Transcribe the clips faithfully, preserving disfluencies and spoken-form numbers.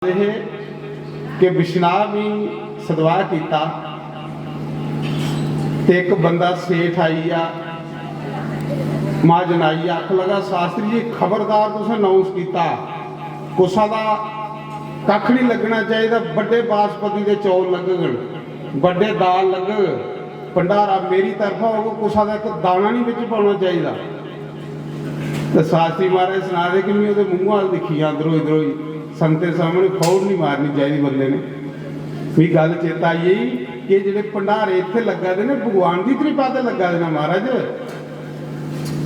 आखदे हे कि बिश्नाह मी सदवाह कीता ते इक बंदा सेठ आई गेआ, महाजन आई गेआ, आखन लगा, "शास्त्री जी, खबरदार तुसें अनाउंस कीता, कुसा दा कक्ख निं लग्गना चाहिदा, बड्डे बासपति दे चौल लग्गङन, बड्डे दाल लग्गग, भंडारा मेरी तरफा होग, कुसा दा इक दाना निं बिच पौना चाहिदा।" ते शास्त्री महाराज सना दे कि मी ओह्दे मूंहा अ'ल्ल दिक्खी गेआ, द्रोई द्रोई संगतें सामने फौड़ निं मारनी चाहिदी बंदे ने। मी गल्ल चेता आई गेई कि जेह्ड़े भंडारे इत्थै लग्गा दे न, भगवान दी कृपा ते लग्गा दे न महाराज।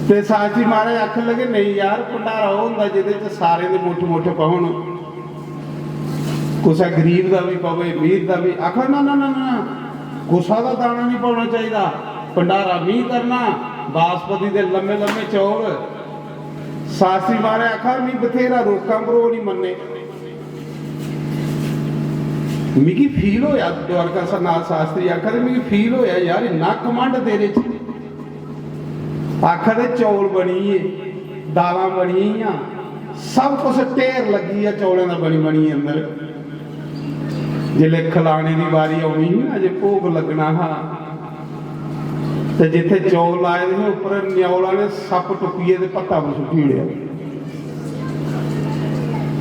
ते शास्त्री महाराज आखन लगे, "नेईं यार, भंडारा ओह् होंदा जेह्दे च सारें दे मुट्ठ मुट्ठ पौन, कुसै गरीब दा बी पवै, अमीर दा बी।" आखा, "ना ना ना ना, कुसा दा दाना निं पौना चाहिदा, भंडारा मी करना, बासपति दे लम्मे लम्मे चौल।" शास्त्री महाराज आखा, "मी बथेरा रोकां पर ओह् निं मन्ने।" मिगी फील होया, द्वारका नाथ शास्त्री आखा दे, "मिगी फील होया यार, इन्ना घमंड तेरे च।" आखा दे, "चौल बनी गे, दालां बनी गेइयां, सब कुछ ढेर लग्गी गेआ चौलें दा बनी बनी अंदर।" जिसलै खलाने दी बारी औनी ही ना, जे भोग लग्गना हा, ते जित्थै चौल लाए दे हे, उप्पर न्यौला ने सप्प टुक्कियै ते भत्ता पर सुट्टी ओड़ेआ।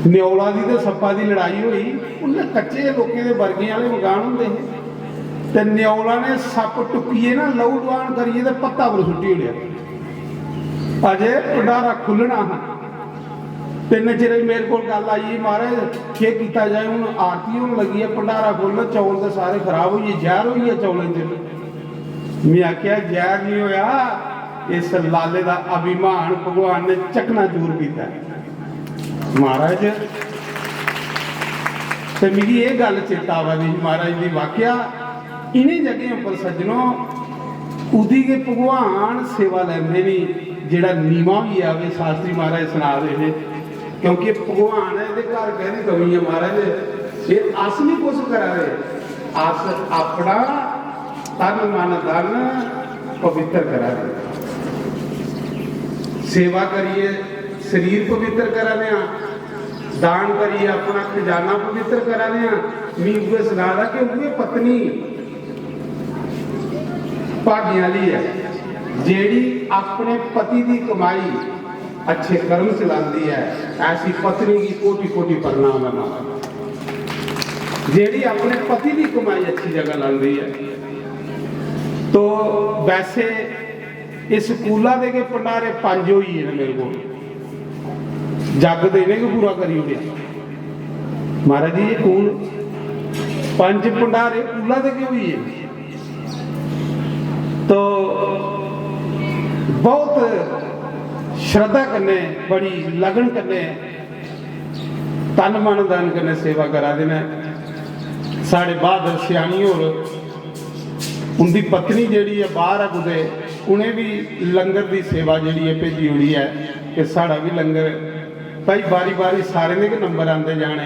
न्यौला दी ते सप्पा दी लड़ाई होई, उल्लै कच्चे लोकें दे बर्गें आह्ले मकान होंदे हे, ते न्यौला ने सप्प टुक्कियै ना, लहू डुआन करियै ते भत्ता पर सुट्टी ओड़ेआ। अजें भंडारा खु'ल्लना हा, ते इन्ने चिरे मेरे कोल गल्ल आई, "महाराज, केह् कीता जाए? हून आरती होन लगी ऐ, भंडारा खु'ल्लना, चौल ते सारे खराब होई गे, जैह्र होई गेआ चौलें च।" में आखेआ, "जैह्र निं होआ, इस लाले दा अभिमान भगवान ने चकनाचूर कीता ऐ।" महाराज, ते मिगी एह् गल्ल चेता आवा दी ही महाराज दी वाक्या, इ'नें जगहें उप्पर सज्जनो, उदी गै भगवान सेवा लैंदे नी, जेह्ड़ा नीमा होई जावे। शास्त्री महाराज सना दे हे, क्योंकि भगवान ऐ, एह्दे घर कैह्दी कमी ऐ महाराज? एह् अस निं कुछ करा दे, अस अपना तन मन धन पवित्र करा दे, सेवा करियै शरीर पवित्र करा दे आं, दान करियै अपना खजाना पवित्र करा दे आं। मी उ'ऐ सना दा कि उ'ऐ पत्नी भागें आह्ली ऐ, जेह्ड़ी अपने पति दी कमाई अच्छे कर्म च लांदी ऐ। ऐसी पत्नी गी कोटि कोटि प्रणाम ऐ माता, जेह्ड़ी अपने पति दी कमाई अच्छी जगह लांदी ऐ। तो वैसे इस स्कूला दे गै भंडारे पंज होई गे न मेरे कोल, जग ते इ'नें गै पूरा करी ओड़ेआ। महाराज जी, एह् कौन? पंज भंडारे स्कूला दे गै होई गे। तो बहुत श्रद्धा कन्नै, बड़ी लगन कन्नै, तन मन धन कन्नै सेवा करा दे न। साढ़े बहादुर स्याणी होर, उं'दी पत्नी जेह्ड़ी ऐ बाहर ऐ कुतै, उ'नें बी लंगर दी सेवा जेह्ड़ी ऐ भेजी ओड़ी ऐ कि साढ़ा बी लंगर। भाई, बारी बारी सारें दे गै नंबर आंदे जाने।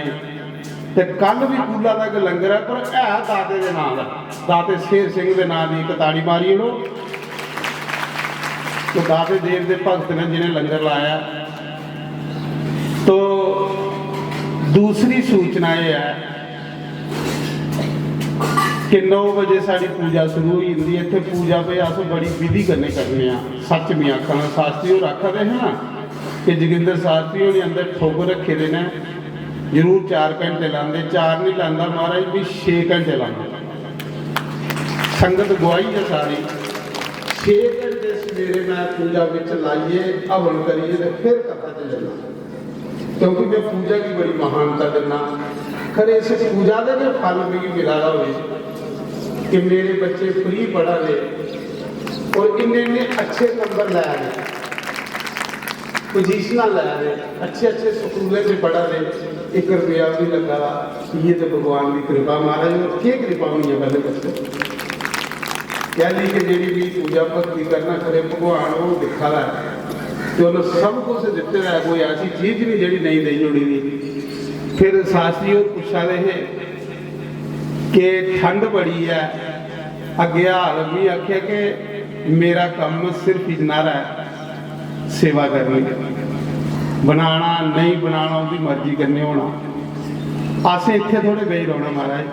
ते कल बी स्कूला दा इक लंगर ऐ, पर है दाते दे नांऽ दा, दाते शेर सिंह दे नांऽ दी इक ताड़ी मारी ओड़ो। तो दाते देव दे भगत ने जि'नें लंगर लाया। तो दूसरी सूचना एह् ऐ कि नौ बजे साढ़ी पूजा शुरू होई जंदी ऐ। इत्थै पूजा पे अस बड़ी विधि कन्नै करने आं। सच्च में आखा ना, शास्त्री होर आखा दे हे ना कि जोगिंदर शास्त्री होरें अंदर ठोकर रक्खे दे न, जरूर चार घैंटे लांदे, चार नहीं लांदा महाराज, भी छे घैंटे लांदा। संगत गुआही है सारी, छे घैंटे सवेरे मैं पूजा बिच लाइए हवन करिए ते फिर कथा च जन्ना, क्योंकि मैं पूजा की बड़ी महानता दिन्ना। खरे इस पूजा दे गै फल मिगी मिला दा होवे कि मेरे बच्चे फ्री पढ़ा दे और इन्ने इन्ने अच्छे नंबर लै दे, पोजीशनां लै दे, अच्छे अच्छे स्कूलें च पढ़ा दे, इक रपेआ बी लग्गा दा। इ'यै ते भगवान दी कृपा महाराज, होर केह् कृपा होनी ऐ पैह्ले दस्सो? कैह्ली कि जेह्ड़ी बी पूजा भक्ति करना, खरे भगवान ओह् दिक्खा दा ऐ, ते उन्न सब कुछ दित्ते दा ऐ, कोई ऐसी चीज निं जेह्ड़ी नेईं देई ओड़ी दी। फिर शास्त्री होर पुच्छा दे हे कि ठंड बड़ी ऐ, अग्गें हाल मी आखेआ कि मेरा कम्म सिर्फ इन्ना हारा ऐ, सेवा करनी, बनाना नेईं बनाना ओह्दी मर्जी कन्नै होना। असें इत्थै थोड़े बेही रौह्ना महाराज,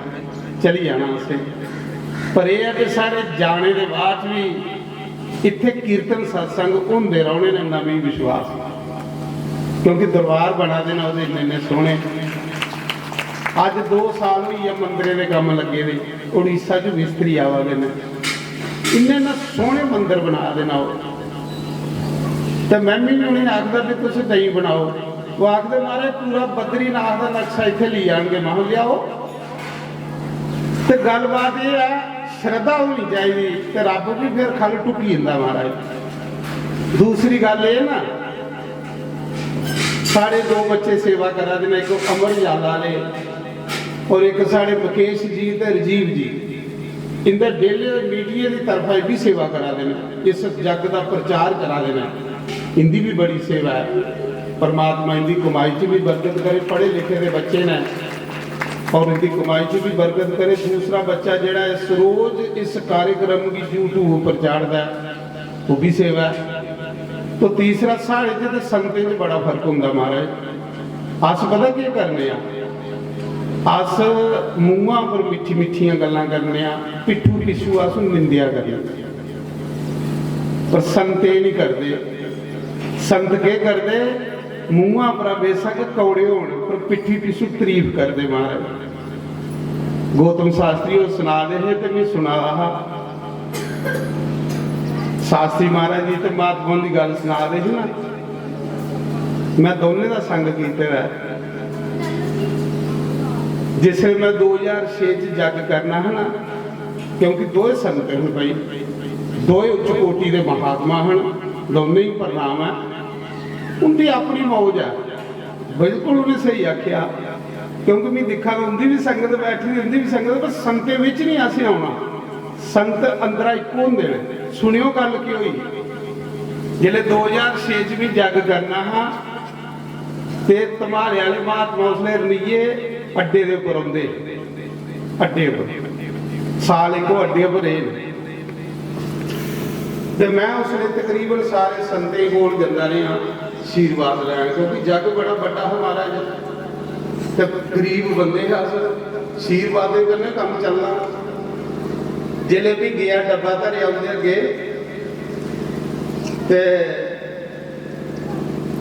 चली जाना असें। पर एह् ऐ कि साढ़े जाने दे बाद बी इत्थै कीर्तन सत्संग होंदे रौह्ने न, इन्ना मिगी विश्वास, क्योंकि दरबार बना दे न ओह्दे इन्ने इन्ने सोह्ने। अज्ज दो साल होई गेआ मंदरें दे कम्म लग्गे दे, उड़ीसा च मिस्त्री आवा दे न, इन्ने इन्ने सोह्ने मंदर बना दे न ओह्। ते में बी उ'नेंगी आखदा कि तुस नेईं बनाओ, ओह् आखदे महाराज पूरा बद्रीनाथ दा नक्शा इत्थै लेई आनगे। महां लेआओ। ते गल्लबात एह् ऐ, श्रद्धा होनी चाहिदी ते रब्ब बी फिर ख'ल्ल टुक्की जंदा महाराज। दूसरी गल्ल एह् ना, साढ़े दो बच्चे सेवा करा दे न, इक अमर उजाला आह्ले और इक साढ़े मुकेश जी ते राजीव जी। इं'दे डेली मीडिया दी तरफा एह् बी सेवा करा दे न, इस जग दा प्रचार करा दे न। इं'दी बी बड़ी सेवा ऐ। परमात्मा इं'दी कमाई च बी बरकत करे, पढ़े लिखे दे बच्चे न और इं'दी कमाई च बी बरकत करे। दूसरा बच्चा जेह्ड़ा इस रोज इस कार्यक्रम गी YouTube उप्पर चाढ़दा ऐ, ओह् बी सेवा ऐ। तो तीसरा, साढ़े च ते संगतें च बड़ा फर्क होंदा महाराज। अस पता केह् करने आं, अस मुंहा पर मिट्ठी मिट्ठियां गल्लां करने आं, पिट्ठू पिच्छू अस निंदेआ करने आं। पर संत एह् नहीं करदे। संत केह् करदे? मुंहा पर बेशक कौड़े होन पर पिट्ठी पिच्छू तारीफ करदे महाराज। गौतम शास्त्री होर सना दे हे ते मैं सुना दा हा। शास्त्री महाराज जी ते महात्मा हुंदी गल्ल सना दे हे ना, मैं दोनें दा संग कीते दा ऐ। जिसलै मैं दो ज्हार छे च जग करना हा ना, क्योंकि दोए संत हन भाई, दोए उच्च कोटि दे महात्मा हन, दोनें गी प्रणाम ऐ। उंदी अपनी मौज ऐ, बिल्कुल उ'नें स्हेई आखेआ। क्योंकि मैं दिक्खा दा, उंदी बी संगत बैठी दी, उंदी बी संगत, पर संगतें बिच नहीं असें औना। संत अंदरा इक्को होंदे ने। सुनेओ गल्ल केह् होई। जिसलै दो ज्हार छे च मैं जग करना हा, ते धमाले आह्ले महात्मा उसलै रनिये अड्डे दे उप्पर औंदे, अड्डे उप्पर, साल इक ओह् अड्डे उप्पर रेह् न। ते मैं उसलै तकरीबन सारे संतें कोल जंदा रेहा आशीर्वाद लैन, क्योंकि जग बड़ा बड्डा हा महाराज, ते गरीब बंदे हे अस, आशीर्वादें कन्नै कम्म चलना। जिसलै भी गेआ, डब्बा धरेआ उं'दे अग्गे, ते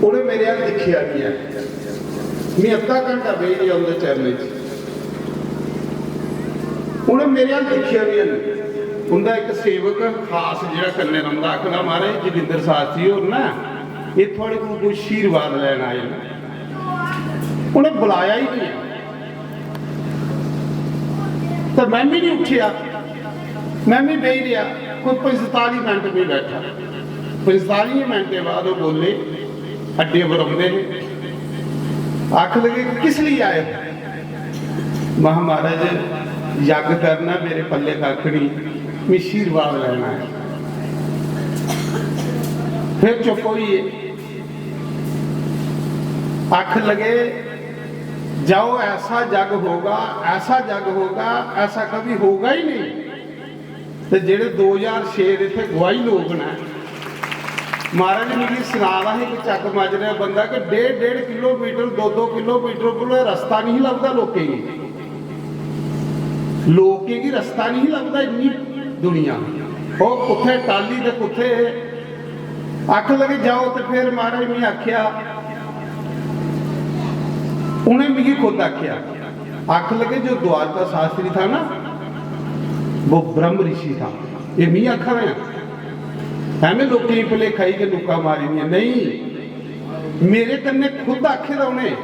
उ'नें मेरे अल दिक्खेआ निं ऐ। मी अद्धा घंटा बेही रेहा उं'दे चरणें च। उ'नें मेरे अल दिक्खेआ निं ऐ। उं'दा इक सेवक खास जेह्ड़ा कन्नै रौंह्दा, आखदा, "महाराज, जोगिंदर शास्त्री होर ना, एह् थुआढ़े कोल कोई आशीर्वाद लैन आए न।" उ'नें बुलाया ही निं ऐ। ते मैं भी नहीं उठेआ, मैं भी बेही रेहा। कोई पंजताली मिनट भी बैठा, पंजताली मिनटें बाद ओह् बोले, अड्डे पर औंदे हे, आखन लगे, "किस लेई आए?" महा, "महाराज, जग करना, मेरे पल्ले कक्ख नहीं, मैं आशीर्वाद लैना है।" फिर चुप होई गे। आखन लगे, "जाओ, ऐसा जग होगा, ऐसा जग होगा, ऐसा कभी होगा ही नहीं।" ते जेह्ड़े दो ज्हार छे दे इत्थै गवाही लोक न, महाराज मिगी सना दा हा इक चक माजरे दा बंदा कि डेढ़ डेढ़ किलोमीटर, दो दो किलोमीटर उप्पर रस्ता नहीं लभदा लोकें गी, लोकें गी रस्ता नहीं लभदा, इन्नी दुनिया, ओह् कुत्थै टाल्ली ते कुत्थै आखन लगे, "जाओ।" ते फिर महाराज मी आखेआ, उ'नें मिगी खुद आखेआ, आखन लगे, "जो द्वारका शास्त्री था ना, वो ब्रह्म ऋषि था।" ये मी आखा रहे हैं, एवें लोकें गी भलेखा ही के नुक्का मारी दियां। नहीं, मेरे कन्नै खुद आखे दा उ'नें,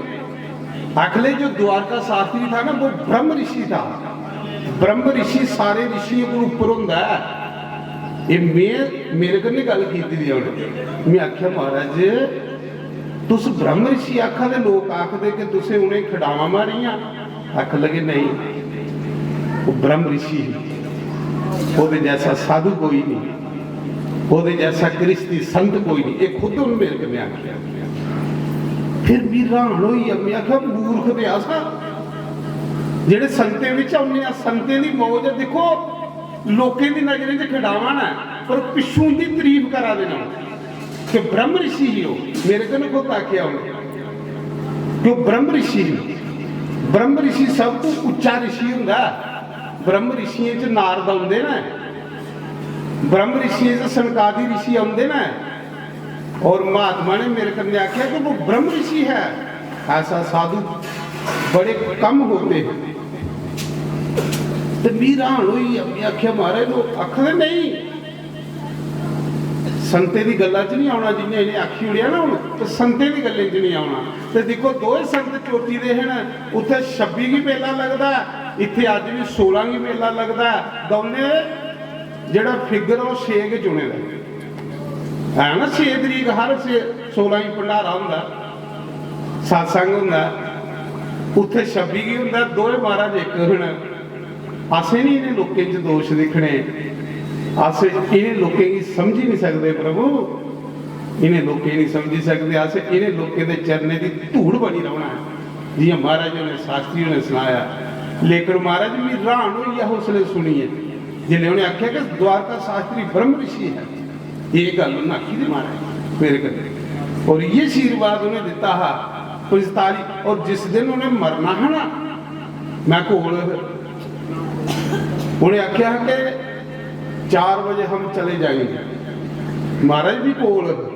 आखले जो द्वारका शास्त्री था ना, वो ब्रह्म ऋषि था। ब्रह्म ऋषि सारे ऋषियों कोला उप्पर होंदा ऐ। एह् में, मेरे कन्नै गल्ल कीती दी उ'नें। में आखेआ, "महाराज, तुस ब्रह्म ऋषि आखा दे, लोक आखदे कि तुसें उ'नें खडावां मारियां।" आखन लगे, "नहीं, वो ब्रह्म ऋषि ही, ओह्दे जैसा साधु कोई नहीं।" ओह्दे जैसा गृहस्थी संत कोई नहीं, एह् खुद उन मेरे कन्नै आखेआ। फिर मी हैरान होई गेआ, में आखेआ, "मूर्ख ते अस आं, जेह्ड़े संतें बिच औन्ने आं, संतें दी मौज ऐ।" दिक्खो, लोकें दी नजरें च खडावा न, पर पिच्छों उं'दी तारीफ करा दे न कि ब्रह्म ऋषि ही ओह्। मेरे कन्नै खुद आखेआ उ'नें कि ओह् ब्रह्म ऋषि ही। ब्रह्म ऋषि सब तू उच्चा ऋषि हुंदा ऐ। ब्रह्म ऋषियें च नारद औंदे न, ब्रह्म ऋषियें च सनकादि ऋषि औंदे न। और महात्मा ने मेरे कन्नै आखेआ कि वो ब्रह्म ऋषि है, ऐसा साधु बड़े कम होते हैं। ते मी हैरान होई गेआ, मी आखेआ, "महाराज, लोक आखदे नहीं, संतें दी गल्ला च नहीं औना, जि'यां इ'नें आखी ओड़ेआ ना हुन, ते संतें दी गल्लें च नहीं औना।" ते दिक्खो, दोए संत चोटी दे हे न, उत्थै छब्बी गी मेला लगदा ऐ, इत्थै अज्ज बी सोलां गी मेला लगदा ऐ। दौनें जेह्ड़ा फिगर ओह् छे गै चुने दा ऐ ना, छे तरीक हर छे, सोलां गी भंडारा होंदा, सत्संग होंदा, उत्थै छब्बी गी होंदा, दोए महाराज इक न। असें निं इ'नें लोकें च दोश दिक्खने, अस इ'नें लोकें गी समझी निं सकदे प्रभु, इ'नें लोकें गी निं समझी सकदे अस। इ'नें लोकें दे चरणें दी धूड़ बनी रौह्ना ऐ, जि'यां महाराज होरें, शास्त्री होरें सनाया। लेकिन महाराज, मी हैरान होई गेआ उसलै सुनियै, जिसलै उ'नें आखेआ कि द्वारका शास्त्री ब्रह्म ऋषि है। एह् गल्ल उ'नें आखी दी महाराज मेरे कन्नै, और इ'यै आशीर्वाद उ'नें दित्ता हा पंजताली। और जिस दिन उ'नें मरना हा ना, मैं कोल, उ'नें आखेआ हा कि "चार बजे हम चले जाएंगे।" महाराज बी कोल,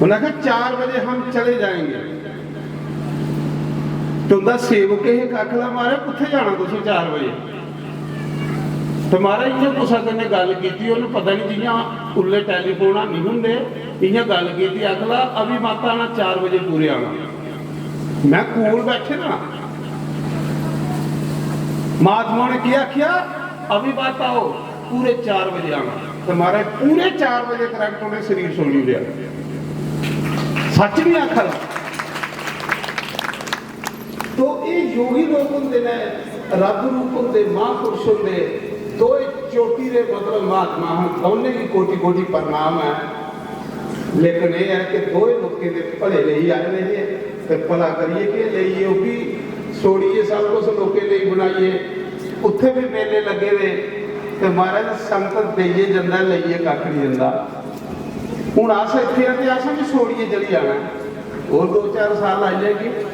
उ'नें आखेआ, "चार बजे हम चले जाएंगे।" ते उं'दा सेवक एह् आखदा, "महाराज, कुत्थै जाना तुसें चार बजे?" ते महाराज इ'यां कुसै कन्नै गल्ल कीती, उ'नें पता निं, जि'यां उल्लै टैलीफोन हैनी होंदे, इ'यां गल्ल कीती, आखदा, "अभी माता ना चार बजे पूरे आना।" मैं कोल बैठे दा, महात्मा ने केह् आखेआ, "अभी माता आओ, पूरे चार बजे आना।" तो महाराज पूरे चार बजे करेक्ट उ'नें शरीर छोड़ी ओड़ेआ। सच नहीं आखा दा। तो ये योगी लोग होंदे ने, रब रूप होंदे, महापुरुष होंदे, दोए चोटी दे मतलब महात्मा हन, दौनें गी कोटि कोटि प्रणाम है। लेकिन यह है कि दोए लोकें दे भले लेई आए दे हे, ते भला करिए के लेइए, ओह् भी छोड़िए, सब कुछ लोकें लेई बनाइए, उत्थे भी मेले लगे दे, ते महाराज संगत देइए जंदा, लेइए कक्ख नहीं जंदा। हुन अस इत्थे आं ते असें बी छोड़िए चली जाना ऐ। होर दो चार साल आई जाएगी,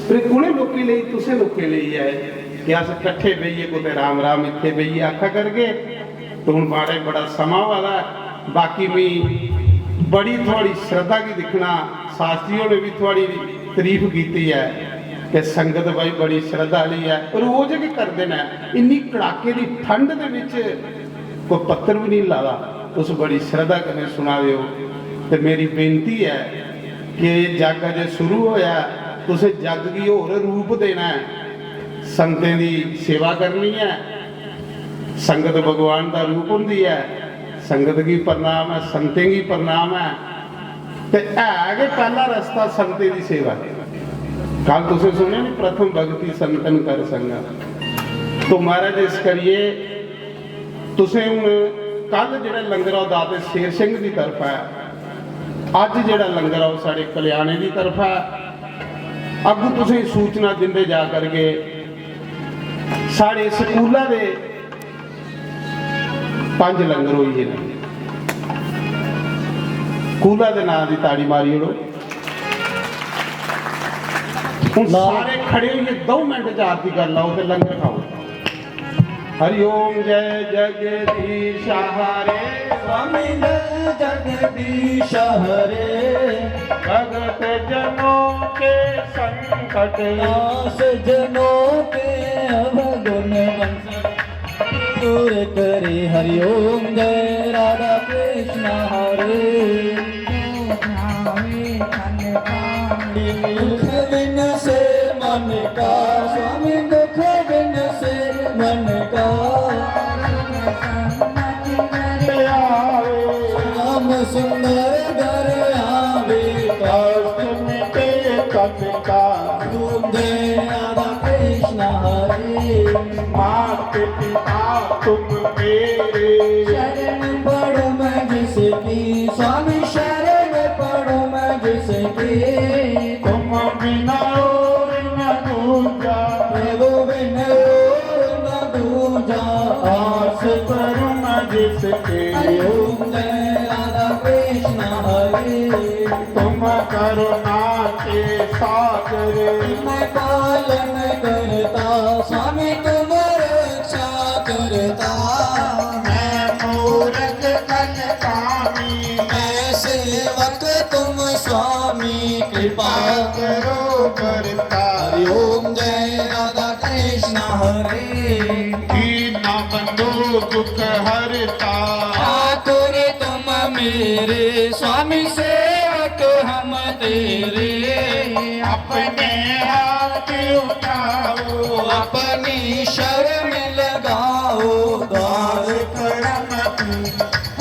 फिर उ'नें लोकें लेई, तुसें लोकें लेई आए कि अस कट्ठे बेहियै कुतै राम राम इत्थे बेहियै आखा करगे। ते हुन माड़ा बड़ा समां होआ दा ऐ, बाकी मी बड़ी थुआड़ी श्रद्धा गी दिक्खना, शास्त्री होरें बी थुआड़ी तरीफ कीती ऐ कि संगत भाई बड़ी श्रद्धा आह्ली ऐ, रोज गै करदे न। इन्नी कड़ाके दी ठंड दे विच कोई पत्तर बी नहीं लादा, तुस बड़ी श्रद्धा कन्नै सुना दे ओ। ते मेरी बेनती ऐ कि एह् जग अजें शुरू होया, तुसें जग गी होर रूप देना ऐ, संगतें दी सेवा करनी ऐ। संगत भगवान दा रूप होंदी ऐ। संगत गी प्रणाम ऐ, संगतें गी प्रणाम ऐ। ते है गै पैह्ला रस्ता संगतें दी सेवा। कल तुसें सुनेआ नी, "प्रथम भक्ति संतन कर संगा।" तो महाराज, इस करिए तुसें हुन कल जेह्ड़ा लंगर ऐ, ओह् दाते शेर सिंह दी तरफा ऐ, अज्ज जेह्ड़ा लंगर ऐ, ओह् साढ़े कल्याणे दी तरफा ऐ। अग्गू तुसें सूचना दिंदे जा करगे। साढ़े स्कूला दे पंज लंगर होई गे न। स्कूला दे नां दी ताड़ी मारी ओड़ो। हुन सारे खड़े होइयै दो मिंट च आरती कर लाओ ते लंगर खाओ। हरि ओम। जय जगदीश हरे। स्वामी जय जगदीश हरे। भगत जनों के संकट नाश, जनों के अवगुण दूर करे। हरि ओम। जय राधा कृष्ण हरे। दुख बिन से मन का, स्वामी दुख बिन से मन का। श्याम सुंदर घर आवे, कष्ट मिटे तन का। राधा कृष्ण हरे। मात पिता तुम मेरे। शरण पड़ो मैं जिसकी, स्वामी शरण पड़ो मैं जिसकी। तुम बिना और न दूजा। प्रभु बिन और न दूजा। पूजा आस करूं मैं जिसकी। हरि ओम जय राधा कृष्ण हरे। तुम करुणा के सागर। मैं पालन करता स्वामी तुम रक्षा करता। मैं मूरख खल स्वामी। मैं सेवक तुम स्वामी कृपा। करो करता। हरि ओम जय राधा कृष्ण हरे। दीना बंधु दुख हरता। ठाकुर तुम मेरे स्वामी सेवक हम तेरे। अपने हाथ उठाओ। अपनी शरण लगाओ। दास करम की।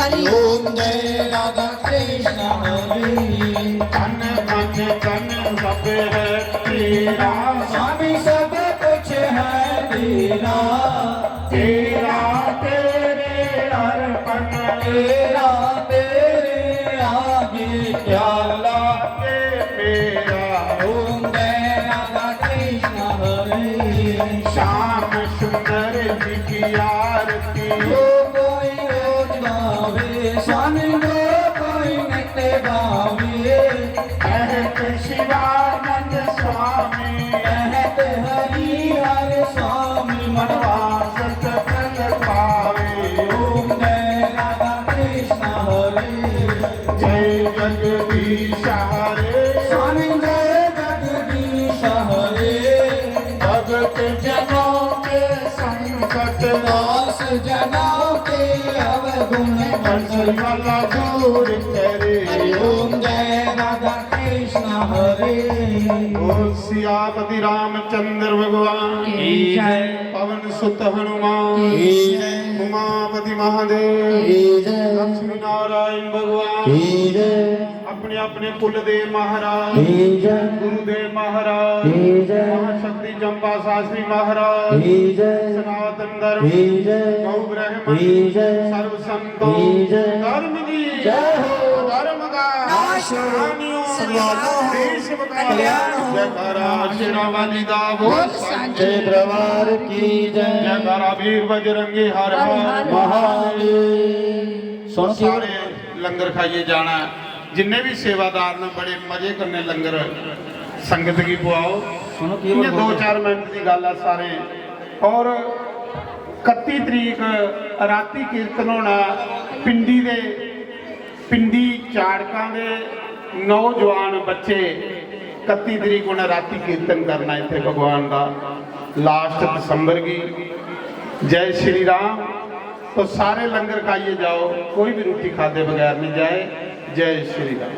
हरि ओम जय राधा कृष्ण हरे। तन मन धन सब है तेरा। स्वामी सब कुछ है तेरा। तेरा तेरे अर्पण। तेरा तेरे आगे क्या लागे मेरा। ओम जय राधा कृष्ण हरे। श्याम सुंदर जी की आरती। जो कोई रोज गावे स्वामी जो कोई नित्य गावे। कहत शिवानंद स्वामी। कहत हरि हर स्वामी मनवास सफल पावे। ओम जय राधा कृष्ण हरे। जय जगदीश हरे। स्वामी जय जगदीश हरे। भगत जनों के संकट। दास जनों के अवगुण। बंसी वाला दूर करे। हरि ओम जय राधा कृष्ण हरे। बोल सियापति रामचंद्र भगवान की जय। पवन सुत हनुमान की जय। उमापति महादेव की जय। लक्ष्मी नारायण भगवान की जय। अपने अपने कुल देव महाराज की जय। गुरुदेव महाराज की जय। महाशक्ति चंपा शास्त्री महाराज की जय। सनातन धर्म की जय। गौ ब्राह्मण की जय। सर्व संतों की जय। धर्म की जय हो। धर्म का नाश हो। हानियों सनातन देश का कल्याण हो। जयकारा शेरावाली दा बोल। सांचे दरबार की जय। जयकारा वीर बजरंगी हर हर महादेव। सुन के सारे लंगर खाइए जाना। जिन्ने भी सेवादार ने बड़े मजे कन्नै लंगर संगत गी पुआओ। सुनो की इ'यां दो चार मिनट दी गल्ल ऐ सारे। और कत्ती तरीक राती कीर्तन होना। पिंडी दे पिंडी चाड़कां दे नौजवान बच्चे कत्ती तरीक उ'नें राती कीर्तन करना इत्थै भगवान दा लास्ट दिसंबर गी। जय श्री राम। तो सारे लंगर खाइए जाओ, कोई भी रोटी खादे बगैर नहीं जाए। जय श्री राम।